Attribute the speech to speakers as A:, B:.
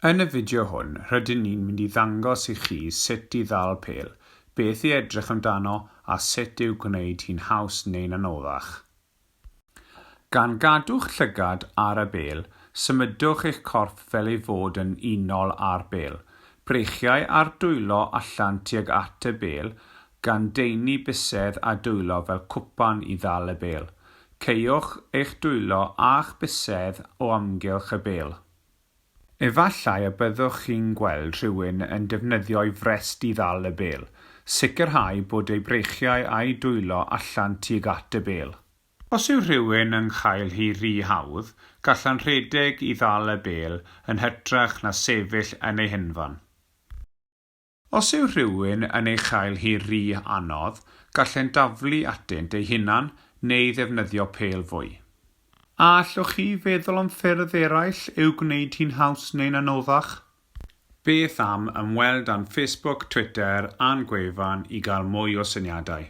A: Yn y fideo hwn, rydyn ni'n mynd i ddangos i chi sut i ddal pêl, beth i edrych amdano a sut i'w gwneud hi'n haws neu'n anoddach. Gan gadw'ch llygad ar y bêl, symudwch eich corff fel ei fod yn unol â'r bêl. Breichiau a'r dwylo allan tuag at y bêl, gan daenu bysedd a dwylo fel cwpan i ddal y bêl. Caewch eich dwylo a'ch bysedd o amgylch y bêl. Efallai y byddwch chi'n gweld rhywun yn defnyddio'i frest i ddal y bêl. Sicrhau bod eu breichiau a'u dwylo allan tuag at y bêl. Os yw rhywun yn chael hi rhy hawdd, gallant rhedeg i ddal y bêl yn hytrach na sefyll yn ei hunfan. Os yw rhywun yn ei chael hi rhy anodd, gallent daflu atynt eu hunan neu ddefnyddio pêl fwy. A allwch chi feddwl am ffyrdd eraill i'w gwneud hi'n haws neu'n anoddach? Beth am ymweld â'n Facebook, Twitter a'n gwefan i gael mwy o syniadau?